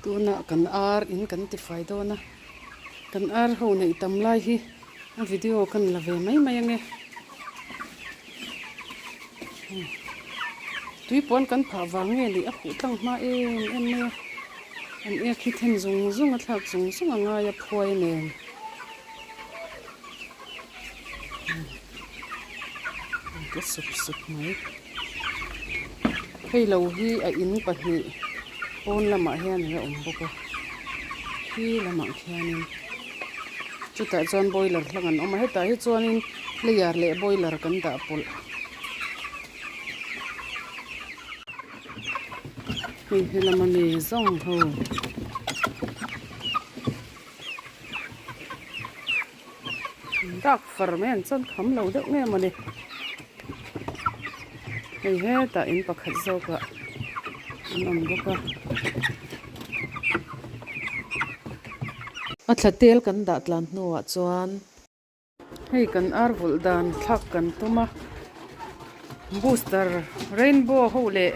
Tunah kan ar in kan ti fai dawn a, kan ar ho neih tam lai hi a video kan la ve mai mai ange. Tui pawn kan phah vang nge leh a huh tlang hma em em mai a, an ek hi then zung zung a thlak zung zung a ngai a phuai nen. Ka sup sup mai. Hei lo hi a in pahnih pawn lamah hian a la awm bawk a khi lamah khianin chutah chuan boiler hlang an awm a hetah hi chuanin layer leh boiler kan dah pawlh. Hei he lama mi zawng ho. Dak far mai an chuan kham lo deuh nge mawni hei hetah in pakhat zawkah an awm bawk a. A thla tel kan dah tlan hnuah chuan. Hei kan ar vulh dan thlak kan tum a booster rainbow ho leh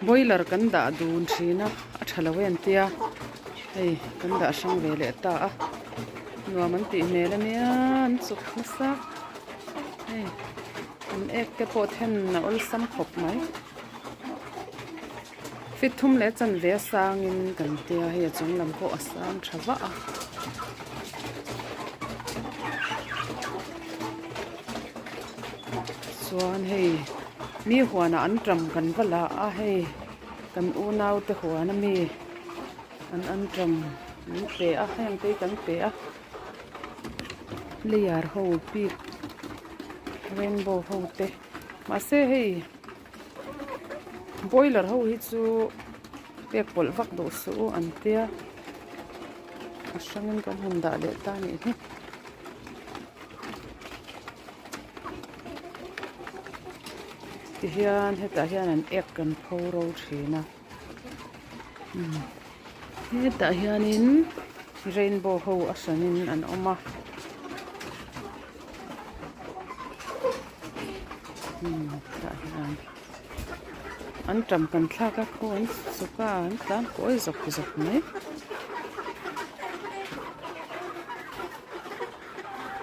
boiler kan dah dun thin a a tha lo em tia hei kan dah hrang ve leh ta a nuam an tih hmel ania an chuk nasa hei an ek te pawh then a awlsam khawp mai fit thum leh chanve a sangin kan tia hei a chung lam pawh a sang tha vah a. Chuan hei mi huanah an ṭam kan va la a hei kan unau te huan ami an an ṭam min pe a heng te hi kan pe a layer ho bik rainbow ho te mahse hei boiler ho hi chu pek pawlh vak duh suh u an tia a hrangin kan han dah leh ta a nih hi. Tihian hetah hian an ek kan pho ro thin a hetah hianin rainbow ho a hranin an awm a tah hian an tam kan thlak a khaw an chuk a an tlan kawi zawk zawk mai.